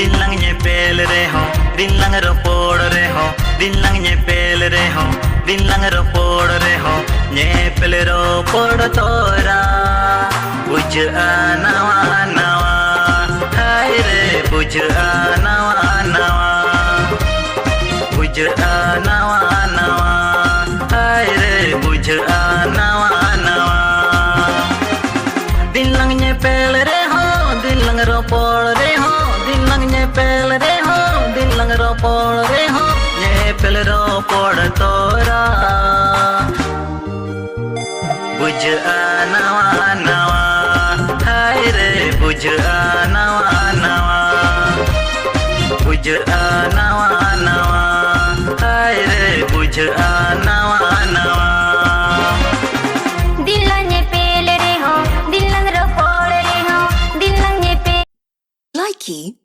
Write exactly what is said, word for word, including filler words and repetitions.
ᱫᱤᱱ ᱞᱟᱝ ᱧᱮᱯᱮᱞ ᱨᱮᱦᱚᱸ, ᱫᱤᱱ ᱞᱟᱝ ᱨᱚᱯᱚᱲ ᱨᱮᱦᱚᱸ, ᱫᱤᱱ ᱞᱟᱝ ᱧᱮᱯᱮᱞ ᱨᱮᱦᱚᱸ, ᱫᱤᱱ ᱞᱟᱝ ᱨᱚᱯᱚᱲ ᱨᱮᱦᱚᱸ, ᱧᱮᱯᱮᱞ ᱨᱚᱯᱚᱲ ᱛᱚᱨᱟ ᱵᱩᱡᱷᱟᱹᱜᱼᱟ ᱱᱟᱣᱟ ᱱᱟᱣᱟ᱾ ᱦᱟᱭ ᱨᱮ ᱵᱩᱡᱷᱟᱹᱜᱼᱟ ᱱᱟᱣᱟ ᱱᱟᱣᱟ, ᱵᱩᱡᱷᱟᱹᱜᱼᱟ ᱱᱟᱣᱟ ᱱᱟᱣᱟ᱾ ᱦᱟᱭ ᱨᱮ ᱵᱩᱡᱷᱟᱹᱜᱼᱟ ᱱᱟᱣᱟ ᱱᱟᱣᱟ᱾ ᱫᱤᱱ ᱞᱟᱝ ᱧᱮᱯᱮᱞ ᱨᱮᱦᱚᱸ, ᱫᱤᱱ ᱞᱟᱝ ᱨᱚᱯᱚᱲ ᱨᱮᱦᱚᱸ, ᱫᱤᱱ ᱞᱟᱝ ᱧᱮᱯᱮᱞ ᱨᱮᱦᱚᱸ, ᱫᱤᱱ ᱞᱟᱝ ᱨᱚᱯᱚᱲ ᱨᱮᱦᱚᱸ, ᱧᱮᱯᱮᱞ ᱨᱚᱯᱚᱲ ᱛᱚᱨᱟ ᱵᱩᱡᱷᱟᱹᱜᱼᱟ ᱱᱟᱣᱟ ᱱᱟᱣᱟ᱾ ᱦᱟᱭ ᱨᱮ ᱵᱩᱡᱷᱟᱹᱜᱼᱟ ᱱᱟᱣᱟ ᱱᱟᱣᱟ, ᱵᱩᱡᱷᱟᱹᱜᱼᱟ ᱱᱟᱣᱟ ᱱᱟᱣᱟ᱾ ᱦᱟᱭ ᱨᱮ ᱵᱩᱡᱷᱟᱹᱜᱼᱟ ᱱᱟᱣᱟ ᱱᱟᱣᱟ᱾ ᱫᱤᱱ ᱞᱟᱝ ᱧᱮᱯᱮᱞ ᱨᱮᱦᱚᱸ, ᱫᱤᱱ ᱞᱟᱝ ᱨᱚᱯᱚᱲ ᱨᱮᱦᱚᱸ, ᱫᱤᱱ ᱞᱟᱝ ᱧᱮᱯᱮᱞ᱾ Likey